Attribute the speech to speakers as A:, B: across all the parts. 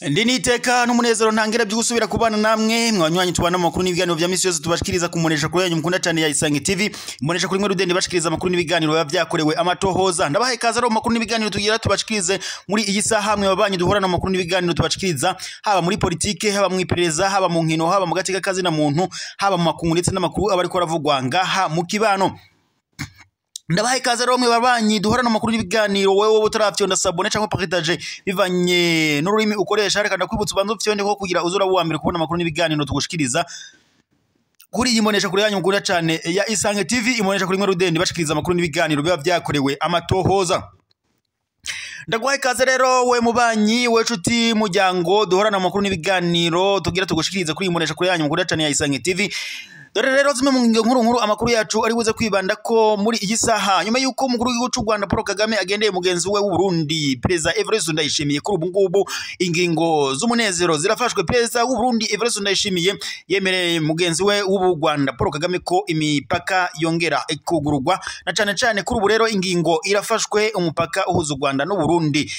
A: Ndi niteka n'umunezero ntangere byo gusubira kubana namwe mwanywanyi tubana amakuru n'ibiganiro vya misi yose tubashikiriza kumunesha kuri yanyu mukunda cyane ya Isange TV, munesha kuri mwe rudende bashikiriza amakuru n'ibiganiro biba vyakorewe amatohoza. Ndabahaye ikaze rero mu makuru n'ibiganiro tugira tubashikirize muri iyi saha, mwe babanyi duhorana amakuru n'ibiganiro tubashikiriza haba muri politike, haba mu iperereza, haba mu nkino, haba mu gateka kazi na muntu, haba mu makungu ndetse n'amakuru aba ariko aravugwa ngaha mu kibano. Ndabahaye ikaze rero mwe babanyi duhorana amakuru n'ibiganiro. Wewe utaravyonda sabone cyangwa partage bivanye n'ururimi ukoresha, reka ndakwibutsa ubanze ufyonde ko kugira uzura wa mbere kubona amakuru n'ibiganiro tugushikiriza kuri iyi monesha kuri yanyu mukunda cyane ya Isange TV, imonesha kuri mwe rudende bashikiriza amakuru n'ibiganiro biba vyakorewe amatohoza. Ndaguhaye ikaze rero we mubanyi, we nshuti muryango duhorana amakuru n'ibiganiro tugira tugushikirize kuri iyi monesha kuri yanyu mukunda cyane ya Isange TV. Dore rero zimwe mu ngingo nkuru nkuru amakuru yacu ari buze kwibanda ko muri iyi saha, nyuma yuko umukuru w'igihugu cy'u Rwanda Paul Kagame agendeye mugenzi we w'u Burundi Perezida Evariste Ndayishimiye, kuri ubu ngubu ingingo z'umunezero zirafashwe. Perezida w'u Burundi Evariste Ndayishimiye yemereye mugenzi we w'u Rwanda Paul Kagame ko imipaka yongera ikugururwa, na cane cane kuri ubu rero ingingo irafashwe, umupaka uhuza u Rwanda n'u Burundi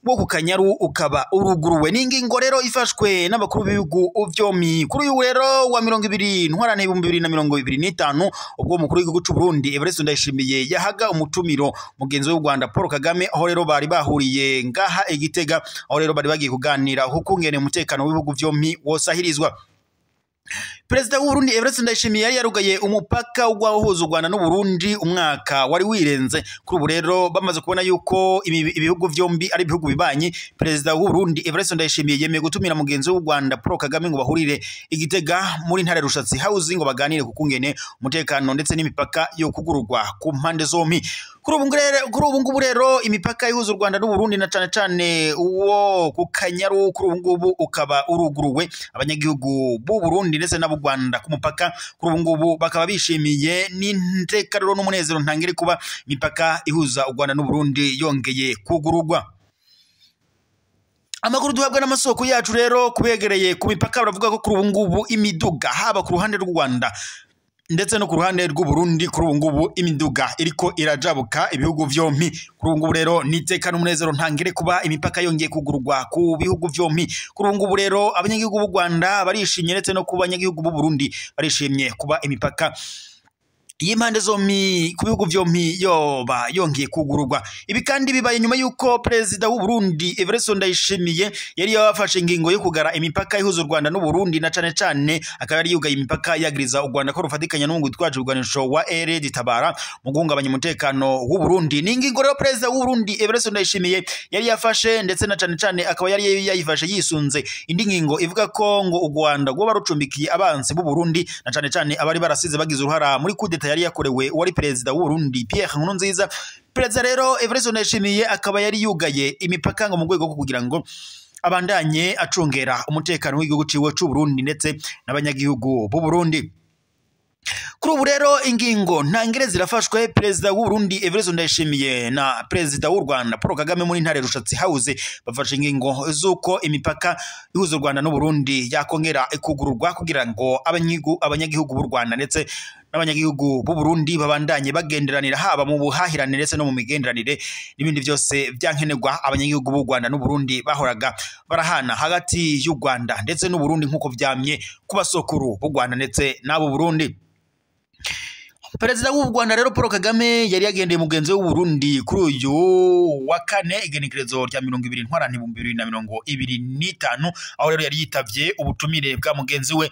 A: wo ku Kanyaru ukaba uruguruwe. Ni ingingo rero ifashwe n'abakuru b'ibihugu vyompi kuri uyu rero wa 20 Ntwarante 2025, ubwo umukuru w'igihugu c'u Burundi Evariste Ndayishimiye yahaga umutumiro mugenzi w'u Rwanda Paul Kagame, aho rero bari bahuriye ngaha i Gitega, aho rero bari bagiye kuganira ukungene umutekano w'ibihugu vyompi wosahirizwa. Perezida w'u Burundi Evariste Ndayishimiye yari yarugaye umupaka uhuza u Rwanda n'u Burundi umwaka wari wirenze. Kuri ubu rero bamaze kubona yuko ibihugu vyombi ari ibihugu bibanyi, Perezida w'u Burundi Evariste Ndayishimiye yemeye gutumira mugenzi w'u Rwanda Paul Kagame ngo bahurire i Gitega muri ntara ya Rushatsi House ngo baganire ku kungene umutekano ndetse n'imipaka yo kugururwa ku mpande zompi. Kuri ubu ngubu rero imipaka ihuza u Rwanda n'u Burundi na cane cane uwo ku Kanyaru kuri ubu ngubu ukaba uruguruwe. Abanyagihugu b'u Burundi ndetse n'ab'u Rwanda ku mupaka kuri ubu ngubu bakaba bishimiye n'inteka rero n'umunezero ntangere kuba imipaka ihuza u Rwanda n'u Burundi yongeye kugururwa. Amakuru duhabwa n'amasoko yacu rero kubegereye ku mipaka baravuga ko kuri ubu ngubu imiduga haba ku ruhande rw'u Rwanda ndetse no ku ruhande rw'u Burundi kuri ubu ngubu imiduga iriko irajabuka ibihugu vyompi. Kuri ubu ngubu rero niteka n'umunezero ntangere kuba imipaka yongeye kugururwa ku bihugu vyompi. Kuri ubu ngubu rero abanyagihugu b'u Rwanda barishimye ndetse no ku banyagihugu b'u Burundi barishimye kuba imipaka y'impande zompi ku bihugu vyompi yoba yongeye kugururwa. Ibi kandi bibaye nyuma yuko Perezida w'u Burundi Evariste Ndayishimiye yari yafashe ingingo yo kugara imipaka ihuza u Rwanda n'u Burundi, na cane cane akaba yari yugaye imipaka yagiriza u Rwanda ko rufatikanya n'umugwi witwaje urwanisho wa RD Tabara mu guhungabanya umutekano w'u Burundi. Ni ingingo rero Perezida w'u Burundi Evariste Ndayishimiye yari yafashe, ndetse na cane cane akaba yari yayifashe yisunze indi ngingo ivuga ko ngo u Rwanda rwoba rucumbikiye abansi b'u Burundi, na cane cane abari barasize bagize uruhara muri kudeta yari yakorewe uwari perezida w'u Burundi Pierre Nkurunziza. Perezida rero Evariste Ndayishimiye akaba yari yugaye imipaka ngo mu rwego rwo kugira ngo abandanye acungera umutekano w'igihugu ciwe c'u Burundi ndetse n'abanyagihugu b'u Burundi. Kuri ubu rero ingingo ntangere zirafashwe. Perezida w'u Burundi Evariste Ndayishimiye na Perezida w'u Rwanda Paul Kagame muri ntare Rushatsi House bafashe ingingo z'uko imipaka ihuza u Rwanda n'u Burundi yakongera ikugururwa kugira ngo abanyagihugu b'u Rwanda ndetse n'abanyagihugu b'u Burundi babandanye bagenderanira haba mu buhahirane ndetse no mu migenderanire n'ibindi byose byankenerwa abanyagihugu b'u Rwanda n'u Burundi bahoraga barahana hagati y'u Rwanda ndetse n'u Burundi nk'uko vyamye ku basokuru b'u Rwanda ndetse n'abo Burundi. Perezida w'u Rwanda rero Paul Kagame yari yagendeye mugenzi w'u Burundi kuri uyu wa kane igenekerezo rya 20 Ntwarante 2025, aho rero yari yitavye ubutumire bwa mugenzi we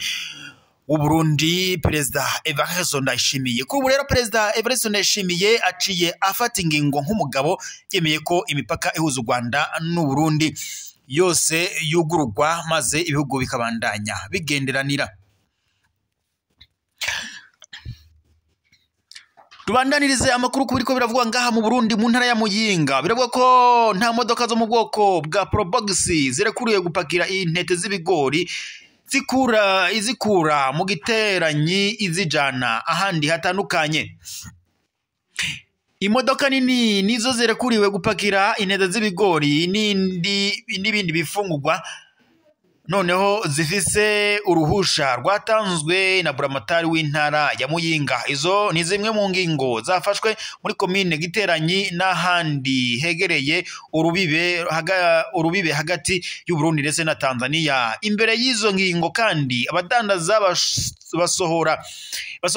A: w'u Burundi Perezida Evariste Ndayishimiye. Kuri ubu rero Perezida Evariste Ndayishimiye aciye afata ingingo nk'umugabo, yemeye ko imipaka ihuza u Rwanda n'u Burundi yose yugururwa maze ibihugu bikabandanya bigenderanira. Tubandanirize amakuru kubiriko biravugwa ngaha mu Burundi mu ntara ya Muyinga. Biravugwa ko nta modoka zo mu bwoko bwa Probox zirekuriye gupakira intete z'ibigori izikura mu giteranyi izijana ahandi hatandukanye. Imodoka nini nizo zirekuriwe gupakira intete z'ibigori n'ibindi bifungurwa noneho zifise uruhusha rwatanzwe na buramatari w'intara ya Muyinga. Izo ni zimwe mu ngingo zafashwe muri komine Giteranyi n'ahandi hegereye urubibe hagati y'u Burundi ndetse na Tanzania. Imbere y'izo ngingo kandi abadandaza basohora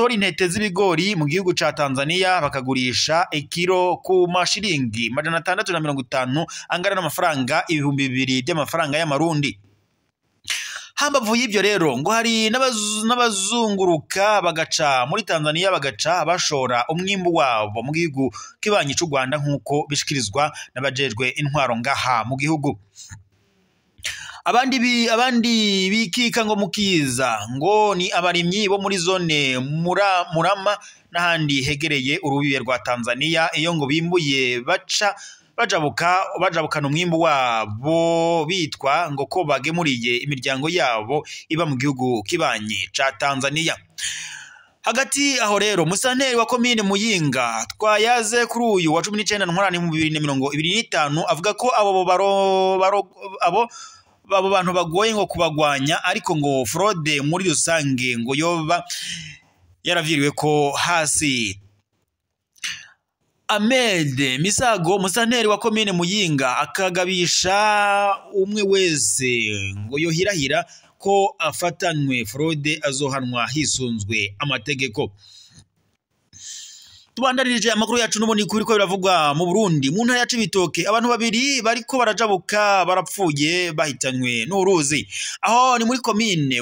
A: intete z'ibigori mu gihugu ca Tanzania bakagurisha ikiro ku mashiringi 650 angana n'amafaranga 2000 by'amafaranga y'amarundi. Hambavu y'ibyo rero ngo hari n'abazunguruka bagaca muri Tanzania bagaca bashora umwimbu wabo mu gihugu kibanyi c'u Rwanda, nk'uko bishikirizwa n'abajejwe intwaro ngaha mu gihugu. Abandi bikika ngo mukiza ngo ni abarimyi bo muri zone Murama n'ahandi hegereye urubibe rwa Tanzania, iyo ngo bimbuye baca bajabukana umwimbu wabo bitwa ngo ko bagemuriye imiryango yabo iba mu gihugu kibanyi ca Tanzania. Hagati aho rero musanteri wa komine Muyinga twayaze kuri uyu wa 19 ntwarante mu 2025 avuga ko abo bantu bagoye ngo kubagwanya, ariko ngo fraude muri rusange ngo yoba yaraviriwe ko hasi. Ahmed Misago musanteri wa komine Muyinga akagabisha umwe wese ngo yohirahira ko afatanywe fraude azohanwa hisunzwe amategeko. Tubandanirije amakuru yacu n'ubundi kuri ko biravugwa mu Burundi. Mu ntara ya Cibitoke abantu babiri bariko barajabuka barapfuye bahitanywe n'uruzi. Aho ni muri komine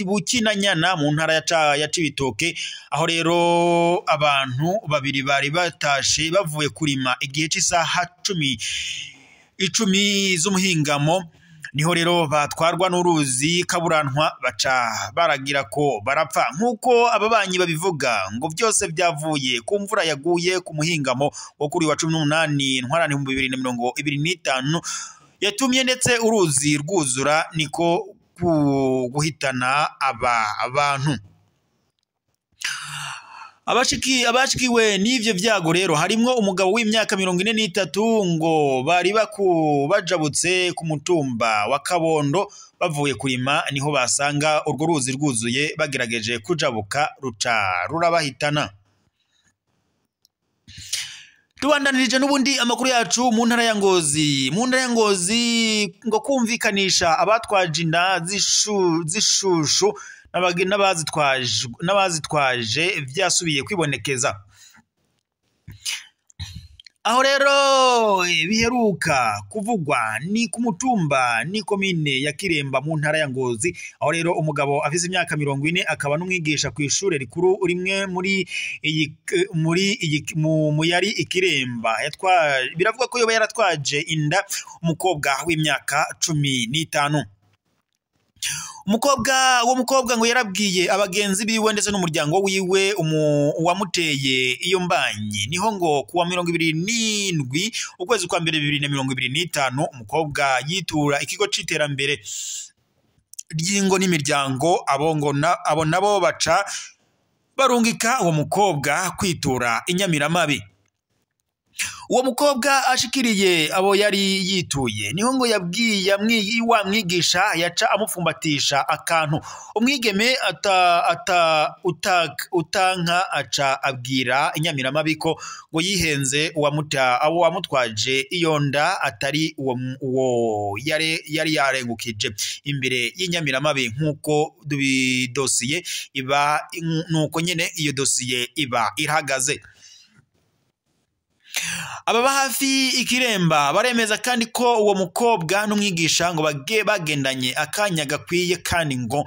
A: Bukinanyana mu ntara ya Cibitoke, aho rero abantu babiri bari batashe bavuye kurima igihe c'isaha 10 z'umuhingamo, niho rero batwarwa n'uruzi kaburantwa baca baragira ko barapfa. Nk'uko ababanyi babivuga ngo byose byavuye ku mvura yaguye ku muhingamo wo kuri wa 18 ntwarante 2025 yatumye ndetse uruzi rwuzura, niko guhitana aba abantu. Abashikiwe n'ivyo vyago rero harimwo umugabo w'imyaka 43 ngo bari bajabutse ku mutumba wa Kabondo bavuye kurima, niho basanga urwo ruzi rwuzuye bagerageje kujabuka ruca rurabahitana. Tubandanirije n'ubundi amakuru yacu mu ntara ya Ngozi. Mu ntara ya Ngozi ngo kumvikanisha abatwaje inda zishushu n'abazitwaje vyasubiye kwibonekeza. Aho rero biheruka kuvugwa ni ku mutumba ni komine ya Kiremba mu ntara ya Ngozi, aho rero umugabo afise imyaka 40 akaba n'umwigisha ku ishure rikuru rimwe muri iyi mu yari Ikiremba, biravugwa ko yoba yaratwaje inda umukobwa w'imyaka 15. Uwo mukobwa ngo yarabwiye abagenzi biwe ndetse n'umuryango wiwe uwamuteye iyo mbanyi, niho ngo kuwa 27 ukwezi kwa mbere 2025 umukobwa yitura ikigo c'iterambere ry'ingo n'imiryango, abo nabo baca barungika uwo mukobwa kwitura inyamiramabi. Uwo mukobwa ashikiriye abo yari yituye, niho ngo yabwiye wa mwigisha yaca amupfumbatisha akantu. Umwigeme utanka aca abwira inyamiramabi ko ngo yihenze uwamutwaje iyo nda atari uwo yari yarengukije imbere y'inyamiramabi, nk'uko dosiye iba nuko nyene iyo dosiye iba irahagaze. Ababa hafi Ikiremba baremeza kandi ko uwo mukobwa n'umwigisha ngo bagendanye akanya gakwiye, kandi ngo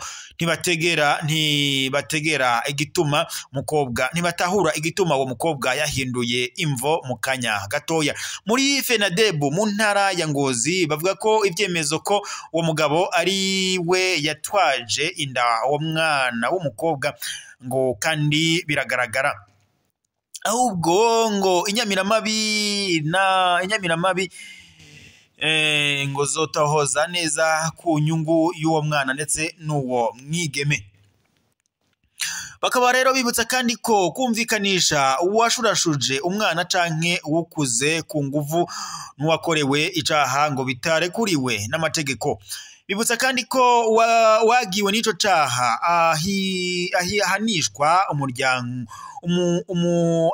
A: ntibategera igituma mukobwa ntibatahura igituma uwo mukobwa yahinduye imvo mu kanya gatoya. Muri FENADEB mu ntara ya Ngozi bavuga ko ivyemezo ko uwo mugabo ari we yatwaje inda uwo mwana w'umukobwa ngo kandi biragaragara. Ahubwo ngo inyamiramabi ngo zotohoza neza ku nyungu y'uwo mwana ndetse n'uwo mwigeme. Bakaba rero bibutsa kandi ko kumvikanisha uwashurashuje umwana canke uwukuze ku nguvu n'uwakorewe icaha ngo bitarekuriwe n'amategeko. Bibutsa kandi ko wagiwe n'ico caha ahanishwa umuryango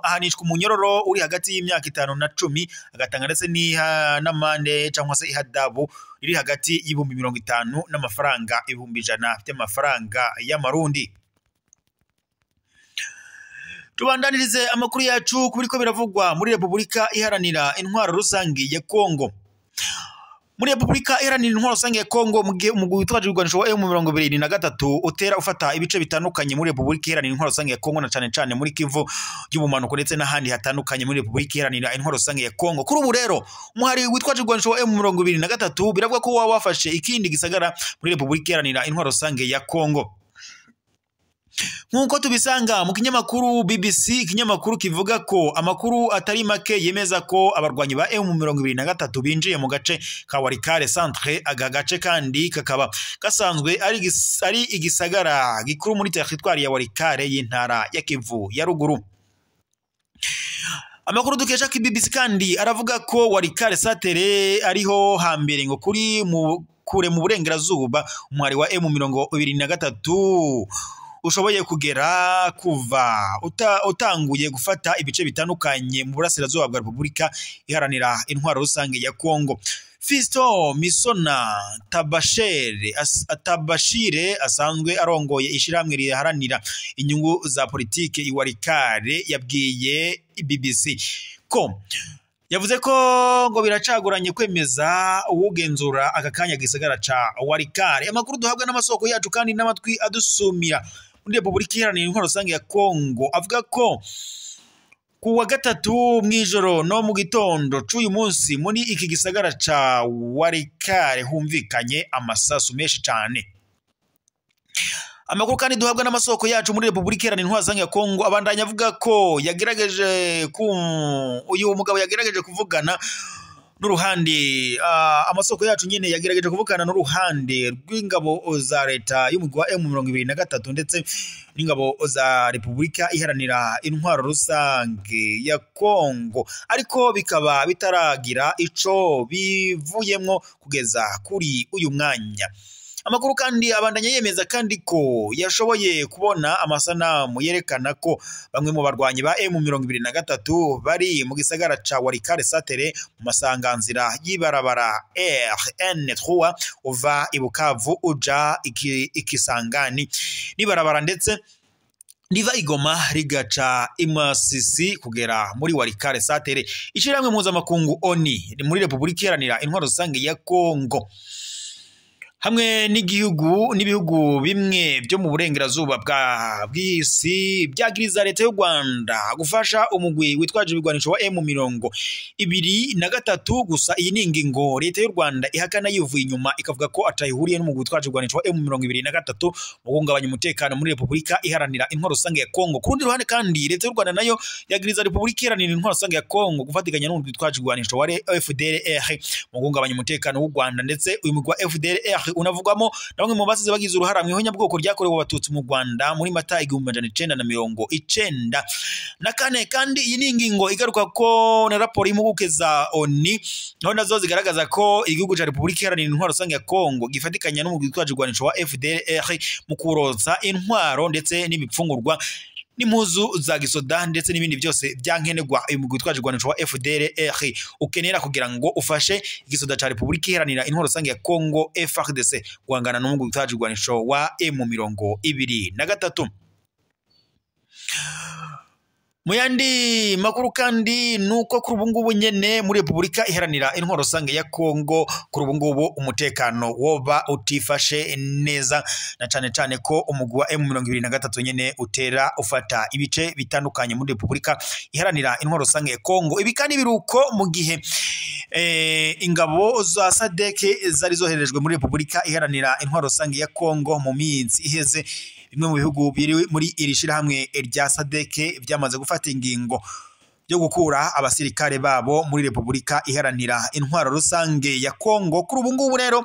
A: ahanishwa umunyororo uri hagati y'imyaka 5 na 10, agatanga ndetse n'amande cyangwa se ihadabu iri hagati y'ibihumbi 50 n'amafaranga 100,000 by'amafaranga y'amarundi. Tubandanirize amakuru yacu kubiriko biravugwa muri Republika Iharanira Intwaro Rusangi ya Kongo. Muri Republika Iharanira Intwaro Rusangi ya Kongo, mu gihe umugwi witwaje ibigwanisho wa M23 utera ufata ibice bitandukanye muri Republika Iharanira Intwaro Rusangi ya Kongo, na cane cane muri Kivu y'ubumanuko ndetse n'ahandi hatandukanye muri Republika Iharanira Intwaro Rusangi ya Kongo. Kuri ubu rero umuhari witwaje ibigwanisho wa M23 biravuga ko waba wafashe ikindi gisagara muri Republika Iharanira Intwaro Rusangi ya Kongo. Nkuko tubisanga mu kinyamakuru BBC, ikinyamakuru kivuga ko amakuru atari make yemeza ko abarwanyi ba M23 binjiye mu gace ka Walikale Centre. Aga gace kandi kakaba gasanzwe ari igisagara gikuru muri teritwari ya Walikale y'intara ya Kivu ya ruguru. Amakuru dukesha ki BBC kandi aravuga ko Walikale Centre ariho hambere ngo kuri mu kure mu burengerazuba umwari wa M23 ushoboye kugera kuva utanguye gufata ibice bitandukanye mu burasirazuba bwa Republika Iharanira Intwaro Rusange ya Kongo. Fisto Misona Tabashire asanzwe arongoye ishiramwe riharanira inyungu za politike iWalikale yabwiye BBC ko yavuze ko ngo biracaguranye kwemeza uwugenzura aka kanya gisagara ca Walikale. Amakuru duhabwa n'amasoko yacu kandi n'amatwi adusumira muri Republika Iharanira Intwaro Rusange ya Kongo avuga ko kuwa gatatu mwijoro no mu gitondo c'uyu munsi muri iki gisagara ca Walikale humvikanye amasasu menshi cane. Amakuru kandi duhabwa n'amasoko yacu muri Republika Iharanira Intwaro Rusange ya Kongo abandanya avuga ko yagerageje uyu mugabo yagerageje kuvugana n'uruhande amasoko yacu nyene yagerageje kuvugana n'uruhande rw'ingabo za leta y'umugwi wa M23 ndetse n'ingabo za Republika Iharanira Intwaro Rusange ya Kongo, ariko bikaba bitaragira ico bivuyemwo kugeza kuri uyu mwanya. Amakuru kandi abandanya yemeza kandi ko yashoboye kubona amasanamu yerekana ko bamwe mu barwanyi ba M23 bari mu gisagara ca Walikale Satere mu masanganzira y'ibarabara RN3 uva i Bukavu uja Ikisangani n'ibarabara ndetse riva Igoma rigaca Imasisi kugera muri Walikale Satere. Ishirahamwe mpuzamakungu ONU muri Republika Iharanira Intwaro Rusange ya Kongo hamwe n'igihugu n'ibihugu bimwe byo mu burengerazuba bwa bw'isi byagiriza leta y'u Rwanda gufasha umugwi witwaje ibigwanisho wa M23. Gusa iyi ni ingingo leta y'u Rwanda ihakana yivuye inyuma ikavuga ko atayihuriye n'umugwi witwaje ibigwanisho wa M23 mu guhungabanya umutekano muri Republika Iharanira Intwaro Rusange ya Kongo. Ku rundi ruhande kandi leta y'u Rwanda nayo yagiriza Republika Iharanira Intwaro Rusange ya Kongo gufatikanya n'umugwi witwaje ibigwanisho wa FDLR mu guhungabanya umutekano w'u Rwanda, ndetse uyu mugwi wa FDLR unavugwamo na bamwe mu basize bagize uruhara mu ihonyabwoko ryakorewe abatutsi mu Rwanda muri Mata 1994. Kandi iyi ni ingingo igaruka ko na raporo y'impuguke za ONU naho nazo zigaragaza ko igihugu ca Republika Iharanira Intwaro Rusange ya Kongo gifatikanya n'umugwi witwaje ibigwanisho wa FDLR mu kuroza intwaro ndetse n'ibipfungurwa n'impuzu za gisoda ndetse n'ibindi byose byankenerwa uyu mugwi witwaje ibigwanisho wa FDLR ukenera kugira ngo ufashe igisoda ca Republika Iharanira Intwaro Rusange ya Kongo FARDC guhangana n'umugwi witwaje ibigwanisho wa M23. Mu yandi makuru kandi nuko kuri ubu ngubu nyene muri Republika Iharanira Intwaro Rusange ya Kongo kuri ubu ngubu umutekano woba utifashe neza, na cane cane ko umugwi wa M23 nyene utera ufata ibice bitandukanye muri Republika Iharanira Intwaro Rusange ya Kongo. Ibi kandi biruko mu gihe ingabo za SADC zari zoherejwe muri Republika Iharanira Intwaro Rusange ya Kongo mu minsi iheze. Bimwe mu bihugu biri muri iri shirahamwe rya SADC byamaze gufata ingingo yo gukura abasirikare babo muri Republika Iharanira Intwaro Rusange ya Kongo. Kuri ubu ngubu rero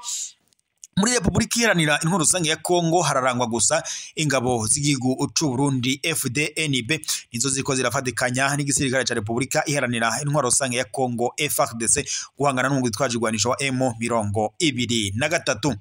A: muri Republika Iharanira Intwaro Rusange ya Kongo hararangwa gusa ingabo z'igihugu c'u Burundi FDNB nizo ziriko zirafatikanya n'igisirikare ca Republika Iharanira Intwaro Rusange ya Kongo FARDC guhangana n'umugwi witwaje ibigwanisho wa M23.